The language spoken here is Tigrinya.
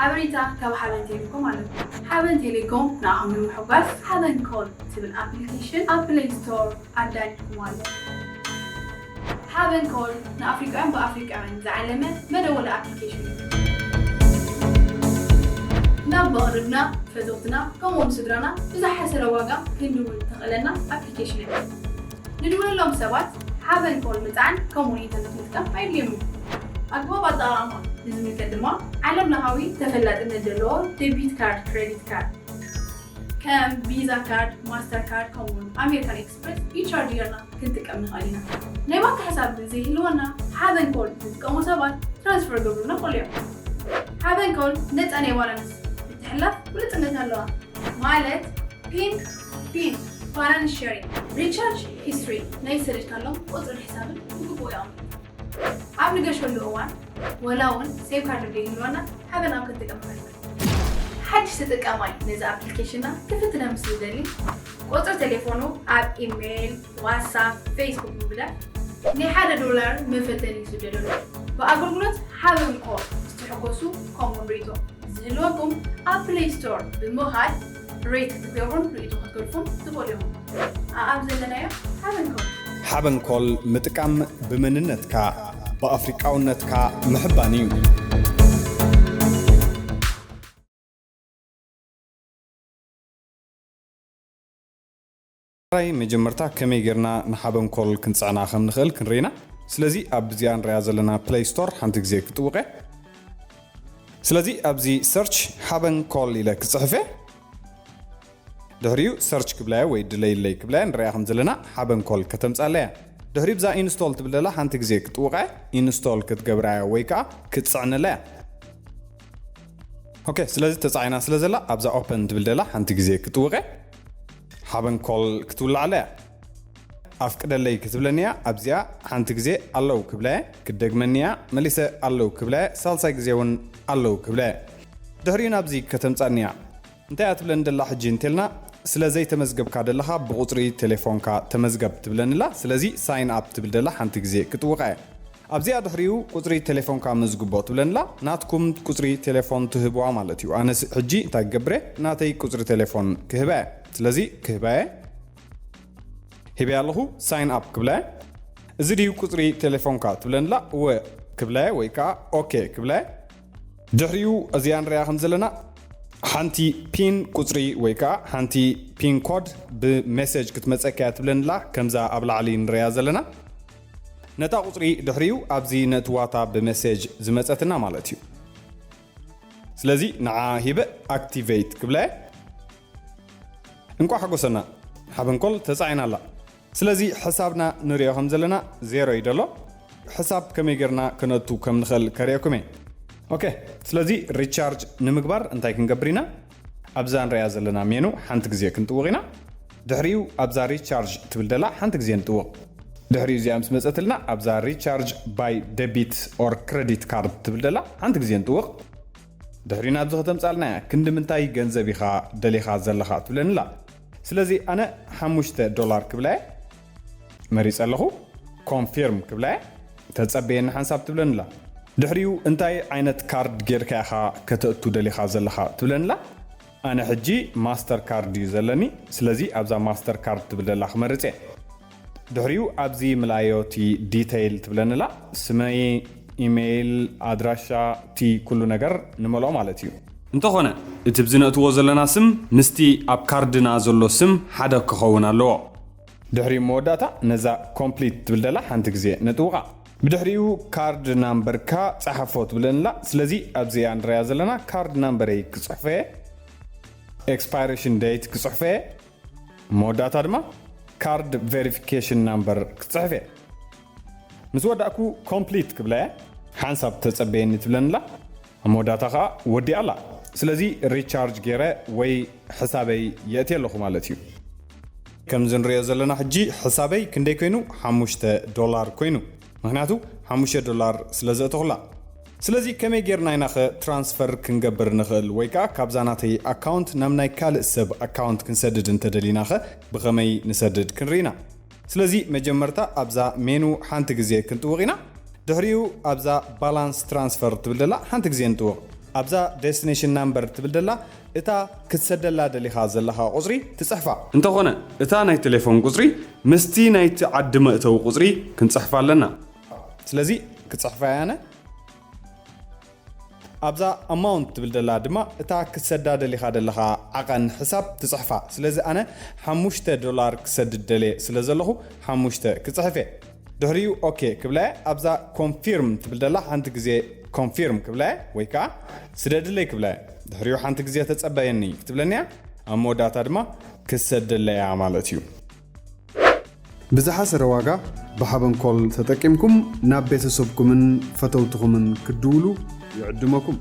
ሓበሬታ ካብ ሓበን ቴሌኮም ኣለኩም። ሓበን ቴሌኮም ንኣኹም ንምሕጓስ ሓበን ኮል ትብል ኣፕሊኬሽን ኣብ ፕሌይ ስቶር ኣዳሊልኩም ኣሎ። ሓበን ኮል ንኣፍሪቃውያን ብኣፍሪቃውያን ዝዓለመ መደወሊ ኣፕሊኬሽን እዩ። ናብ መቕርብና፣ ፈተውትና፣ ከምኡውን ስድራና ብዝሓሰረ ዋጋ ክንድውል ተኽእለና ኣፕሊኬሽን እዩ። ንድውለሎም ሰባት ሓበን ኮል ምጽዓን ከምኡውን ኢንተርነት ምጥቃም ኣየድልዮም እዩ። ኣግባብ ኣጠቓቕማ ንዝምልከት ድማ ዓለም ለኻዊ ተፈላጥነት ዘለዎ ዴቢት ካርድ፣ ክሬዲት ካርድ ከም ቪዛ ካርድ፣ ማስተር ካርድ ከምኡውን ኣሜሪካን ኤክስፕረስ ሪቻርጅ ጌርና ክንጥቀም ንኽእል ኢና። ናይ ባንክ ሕሳብ ግን ዘይህልወና ሓበን ኮል ዝጥቀሙ ሰባት ትራንስፈር ገብሩና ይኽእሉ እዮም። ሓበን ኮል ነፃ ናይ ባላንስ ምትሕልላፍ ብሉፅነት ኣለዋ። ማለት ፒን ፒን ባላንስ ሼሪንግ፣ ሪቻርጅ ሂስትሪ፣ ናይ ሰደድካሎም ቁፅሪ ሕሳብን ብግቡእ የቐምጥ። ኣብ ንገሸሉ እዋን ወላ እውን ሴም ካርድ ዘይህልወና ሓበን ኣብ ክንጥቀም ንኽእል ኢና። ሓድሽ ተጠቃማይ ነዚ ኣፕሊኬሽንና ክፍትነ ምስ ዝደሊ ቁፅሪ ቴሌፎኑ ኣብ ኢሜይል፣ ዋትሳፕ፣ ፌስቡክ ምብዳል ናይ ሓደ ዶላር መፈተኒ ይስደደሉ። ብኣገልግሎት ሓበን ኮል ዝተሐጎሱ ከምኡውን ርእይቶ ዝህልወኩም ኣብ ፕሌይ ስቶር ብምኻድ ሬት ክትገብሩን ርእይቶ ክትገድፉን ትኽእሉ ኢኹም። ኣኣብ ዘለናዮ ሓበን ኮል። ሓበን ኮል ምጥቃም ብመንነትካ ብኣፍሪቃውነትካ ምሕባን እዩ። ራይ መጀመርታ ከመይ ጌርና ንሓበን ኮል ክንጽዕና ከም ንኽእል ክንርኢና። ስለዚ ኣብዚኣ ንሪኣ ዘለና ፕሌይ ስቶር ሓንቲ ግዜ ክጥውቐ። ስለዚ ኣብዚ ሰርች ሓበን ኮል ኢለ ክጽሕፈ። ድሕሪኡ ሰርች ክብላያ ወይ ድለይለይ ክብላያ ንሪኣ ከም ዘለና ሓበን ኮል ከተምጻለያ። ድሕሪኡ ብዛ ኢንስቶል ትብል ደላ ሓንቲ ግዜ ክጥውቐ ኢንስቶል ክትገብራያ ወይ ከዓ ክትጽዕንለያ። ኦኬ፣ ስለዚ ተጻዒና ስለ ዘላ ኣብዛ ኦፐን ትብል ደላ ሓንቲ ግዜ ክጥውቐ ሓበን ኮል ክትውላዓለያ። ኣፍቅደለይ ክትብለኒ እያ። ኣብዚኣ ሓንቲ ግዜ ኣለዉ ክብለ፣ ክደግመኒ እያ። መሊሰ ኣለዉ ክብለ፣ ሳልሳይ ግዜ እውን ኣለዉ ክብለ። ድሕሪኡ ናብዚ ከተምጻኒ እያ። እንታይ እያ ትብለኒ ደላ ሕጂ እንተልና፣ ስለ ዘይተመዝገብካ ደለኻ ብቁጽሪ ቴሌፎንካ ተመዝገብ ትብለኒ ኣላ። ስለዚ ሳይን ኣፕ ትብል ደላ ሓንቲ ግዜ ክጥውቓ እየ። ኣብዚኣ ድሕሪኡ ቁጽሪ ቴሌፎንካ መዝግቦ ትብለኒ ኣላ። ናትኩም ቁጽሪ ቴሌፎን ትህብዋ ማለት እዩ። ኣነስ ሕጂ እንታይ ክገብር እየ? ናተይ ቁጽሪ ቴሌፎን ክህባ እየ። ስለዚ ክህባ እየ። ሂበያ ኣለኹ፣ ሳይን ኣፕ ክብለ። እዚ ድዩ ቁጽሪ ቴሌፎንካ ትብለንላ? እወ ክብለ ወይ ከኣ ኦኬ ክብለ። ድሕሪኡ እዚኣ ንሪኣ ከም ዘለና ሓንቲ ፒን ቁጽሪ ወይ ከኣ ሓንቲ ፒን ኮድ ብሜሴጅ ክትመጸካ እያ ትብለንላ፣ ከምዛ ኣብ ላዕሊ ንሪኣ ዘለና። ነታ ቁጽሪ ድሕሪኡ ኣብዚ ነእትዋታ ብሜሴጅ ዝመጸትና ማለት እዩ። ስለዚ ንዓ ሂበ ኣክቲቬት ክብለ። እንቋዕ ሓጎሰና፣ ሓበንኮል ተጻዒና ኣላ። ስለዚ ሕሳብና ንሪኦ ከም ዘለና ዜሮ እዩ ደሎ። ሕሳብ ከመይ ጌርና ከነቱ ከም ንኽእል ከርእየኩም እየ። ኦኬ፣ ስለዚ ሪቻርጅ ንምግባር እንታይ ክንገብር ኢና? ኣብዛ ንሪኣ ዘለና ሜኑ ሓንቲ ግዜ ክንጥውቕ ኢና። ድሕሪኡ ኣብዛ ሪቻርጅ ትብል ደላ ሓንቲ ግዜ ንጥውቕ። ድሕሪኡ እዚኣ ምስ መጸትልና ኣብዛ ሪቻርጅ ባይ ደቢት ኦር ክረዲት ካርድ ትብል ደላ ሓንቲ ግዜ ንጥውቕ። ድሕሪኡ ናብዚ ከተምጻልና እያ። ክንዲ ምንታይ ገንዘብ ኢኻ ደሊኻ ዘለኻ ትብለኒ ኣላ። ስለዚ ኣነ ሓሙሽተ ዶላር ክብላ እየ መሪጸ ኣለኹ። ኮንፊርም ክብላ እየ። ተጸበየኒ ሓንሳብ ትብለኒ ኣላ። ድሕሪኡ እንታይ ዓይነት ካርድ ጌርካ ኢኻ ከተእቱ ደሊኻ ዘለኻ ትብለኒ ኣላ። ኣነ ሕጂ ማስተር ካርድ እዩ ዘለኒ። ስለዚ ኣብዛ ማስተር ካርድ ትብል ደላ ክመርጽ እየ። ድሕሪኡ ኣብዚ ምላዮ እቲ ዲተይል ትብለኒ ኣላ። ስመይ፣ ኢሜይል፣ ኣድራሻ፣ እቲ ኩሉ ነገር ንመልኦ ማለት እዩ። እንተኾነ እቲ ብዝነእትዎ ዘለና ስም ምስቲ ኣብ ካርድና ዘሎ ስም ሓደ ክኸውን ኣለዎ። ድሕሪኡ መወዳእታ ነዛ ኮምፕሊት ትብል ደላ ሓንቲ ግዜ ንጥውቓ። ብድሕሪኡ ካርድ ናምበርካ ጸሓፎ ትብለኒ ኣላ። ስለዚ ኣብዚኣ ንሪኣ ዘለና ካርድ ናምበረይ ክጽሕፎ እየ። ኤክስፓይሬሽን ዴት ክጽሕፎ እየ። መወዳእታ ድማ ካርድ ቬሪፊኬሽን ናምበር ክጽሕፍ እየ። ምስ ወዳእኩ ኮምፕሊት ክብላ እየ። ሓንሳብ ተጸበየኒ ትብለኒ ኣላ። ኣብ መወዳእታ ኸኣ ወዲኣ ኣላ። ስለዚ ሪቻርጅ ገይረ ወይ ሕሳበይ የእትየ ኣለኹ ማለት እዩ። ከምዚ ንሪኦ ዘለና ሕጂ ሕሳበይ ክንደይ ኮይኑ? ሓሙሽተ ዶላር ኮይኑ። ምኽንያቱ ሓሙሽተ ዶላር ስለ ዘእተኹላ። ስለዚ ከመይ ጌርና ኢናኸ ትራንስፈር ክንገብር ንኽእል? ወይ ከኣ ካብዛ ናተይ ኣካውንት ናብ ናይ ካልእ ሰብ ኣካውንት ክንሰድድ እንተደሊናኸ ብኸመይ ንሰድድ ክንርኢና። ስለዚ መጀመርታ ኣብዛ ሜኑ ሓንቲ ግዜ ክንጥውቕ ኢና። ድሕሪኡ ኣብዛ ባላንስ ትራንስፈር ትብል ደላ ሓንቲ ግዜ ንጥውቕ። ኣብዛ destination number ትብል ደላ እታ ክትሰደላ ደሊኻ ዘለኻ ቁጽሪ ትጽሕፋ። እንተኾነ እታ ናይ ቴሌፎን ቁጽሪ ምስቲ ናይቲ ዓዲ መእተዊ ቁጽሪ ክንጽሕፋ ኣለና። ስለዚ ክጽሕፋ እየ ኣነ። ኣብዛ amount ትብል ደላ ድማ እታ ክትሰዳ ደሊኻ ደለኻ ዓቐን ሕሳብ ትጽሕፋ። ስለዚ ኣነ ሓሙሽተ ዶላር ክሰድድ ደልየ ስለ ዘለኹ ሓሙሽተ ክጽሕፍ እየ። ድሕሪኡ ኦኬ ክብላ እየ። ኣብዛ confirm ትብል ደላ ሓንቲ ግዜ confirm ክብላ እየ ወይ ከዓ ስደድለይ ክብላ እየ። ድሕሪኡ ሓንቲ ግዜ ተጸበየኒ ክትብለኒ እያ። ኣብ መወዳእታ ድማ ክሰደለይ እያ ማለት እዩ። ብዝሓሰረ ዋጋ ብሓበንኮል ተጠቂምኩም ናብ ቤተሰብኩምን ፈተውትኹምን ክትድውሉ ይዕድመኩም።